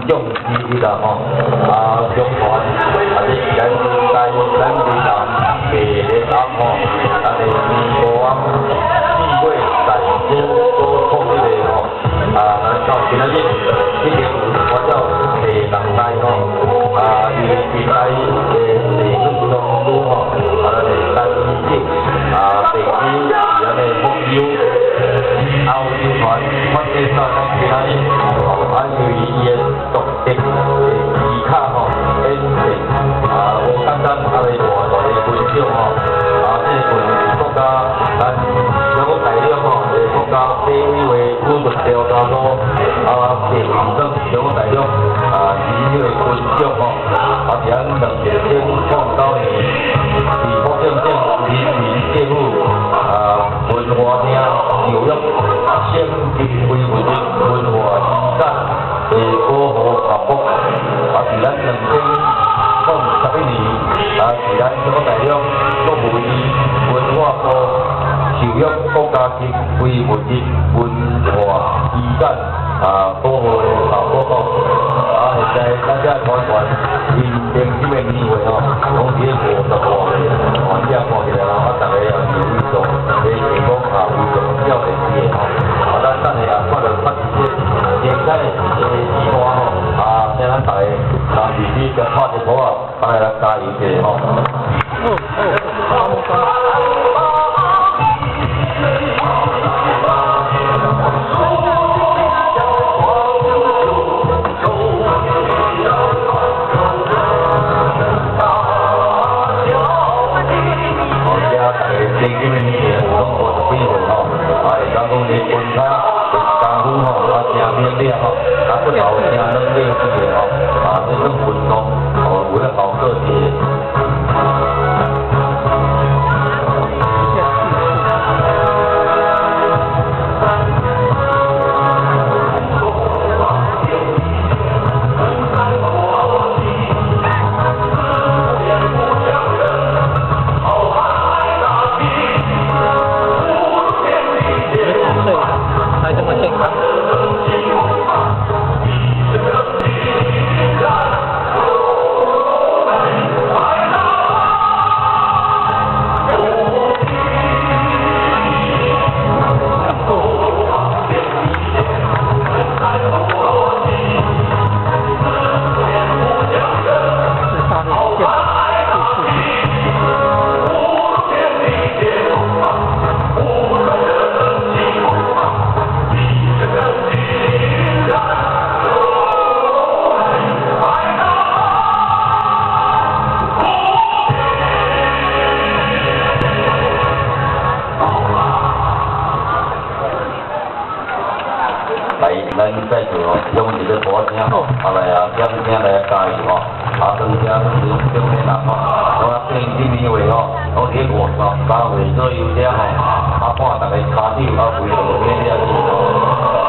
獎之一啦吼。啊，相傳啊，這是咱台咱雲南白蓮翁吼，咱的天姑翁四月大師所創立的吼。啊，咱到今仔日已經有發了第六代吼，啊，伊第代的第五宗師吼，啊，咱的陳醫生，啊，第二是咱的福州。啊，有流傳發展到咱今仔日，哦，啊，由於伊的獨特的技巧吼，演繹啊，無簡單，啊，袂偌大的分享吼，啊，這個是國家咱中國大陸吼，的國家第一位武術調查組啊，第二等中國大陸啊，是迄個分享吼，啊，是咱2009年，佇福建省人民政府啊文化廳授予省級非物質文化遺產的保護項目，啊，是咱2011年，啊，是咱中國大陸國務院文化部授予國家級非物質文化遺產啊保護的項目吼。啊，現在咱這團團認定這個年會吼，攏佇咧55歲，哦，這看起來啊，逐个也是非常的成功啊，非常少年的吼。啊，咱等下也看著較一些精彩的節目吼，啊，請咱逐个人弟弟甲拍一鼓仔，來來加油一下吼。哦哦。顶今年有拢50幾歲吼，啊，會當講是分卡功夫吼，啊，誠明了吼，啊，骨頭誠軟軟這個吼，啊，這種運動哦，有咧效果是。咱再次吼，用一个鼓聲吼，啊來啊，掌聲來加油吼，啊，當聲攏是中年人吼，我頂今年會吼，攏佇53歲左右遮吼，啊，看逐个跤手啊，非常明了吼。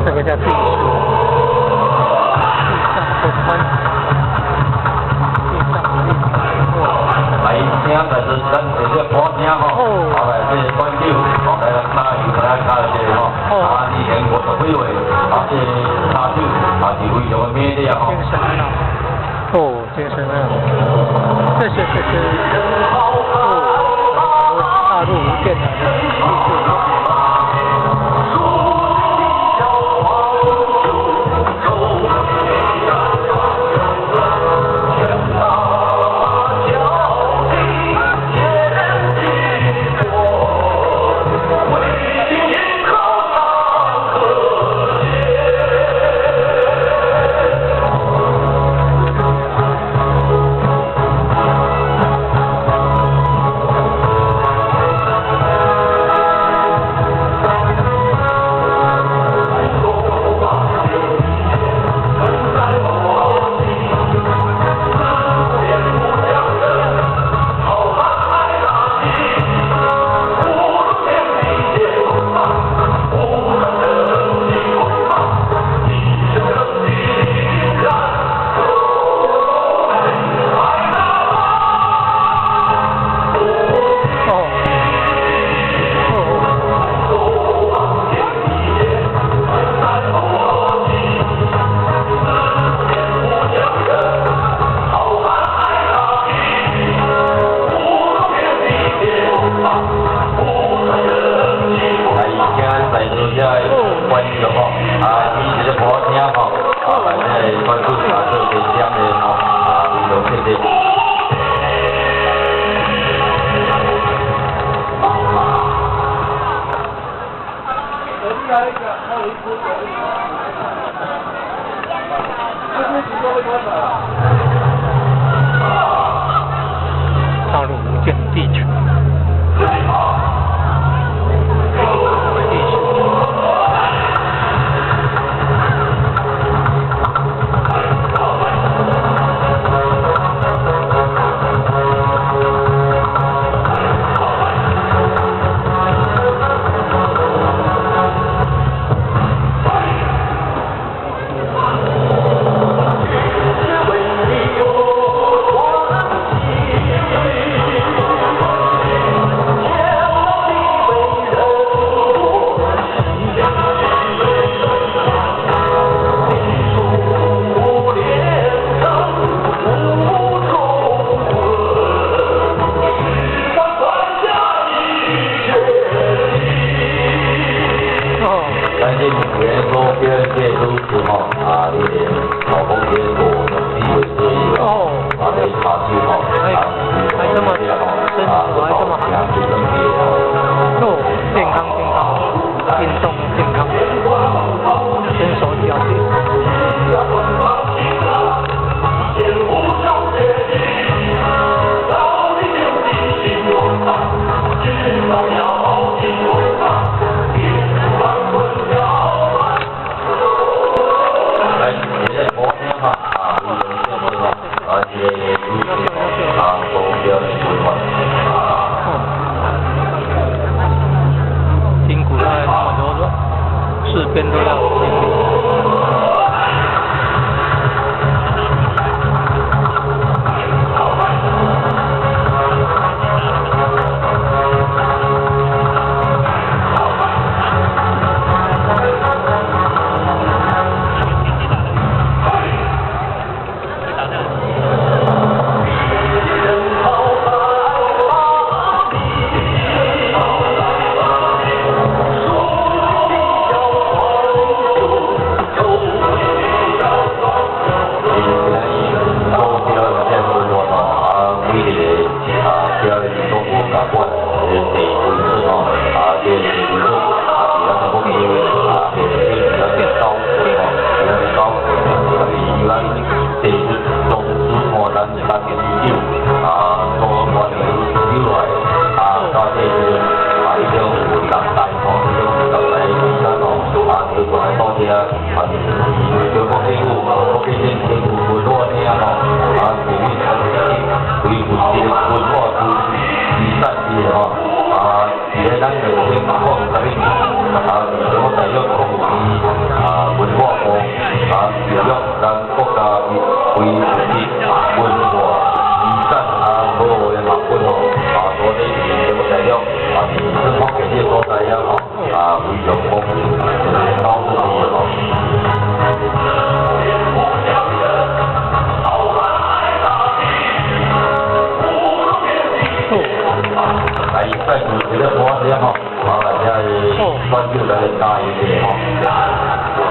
這個叫地術，地上。神啊！哦，精神啊！謝謝謝謝。哦，大陸福建來的藝術。大陸福建地區。筋骨要這麼柔軟，四邊都要清理。手来加油一下吼。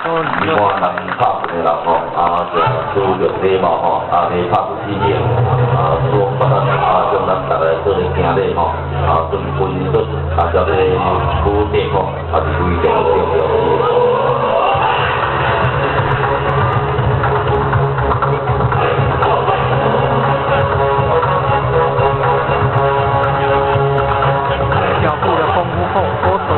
一般人拍拳的人吼，就注重禮貌吼，禮拍拳之前，說不咱將咱逐个做个行禮吼，尊軍術，這个武藝吼，是非常重要的。腳步的功夫後，火腿，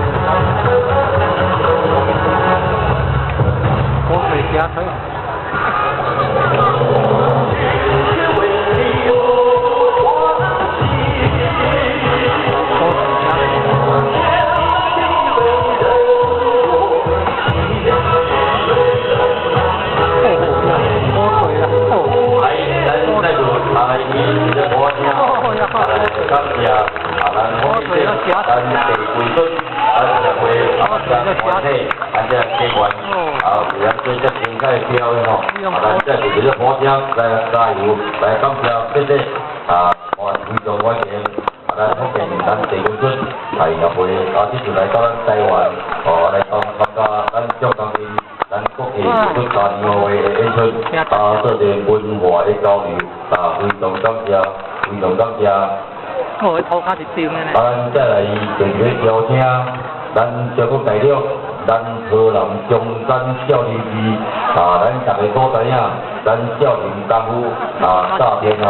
火腿夾腿。火腿夾腿。哦，火腿啦，哦。來，咱再度來以這個歌聲，來感謝咱福建咱地貴村，咱社會咱團體，咱這家員，為咱做這精彩的表演吼，咱再度這個歌聲來加油，來感謝，謝謝，我非常歡迎，咱福建咱地貴村，協會，這次來到咱台灣，來參加咱浙江的咱國際藝術嘉年華會的演出，做這個文化的交流，非常感謝，非常感謝。哦，頭殼是長的呢。咱再來電個邀請，咱中國大陸，咱河南中山少林寺，咱逐个都知影，咱少林功夫，甲天下。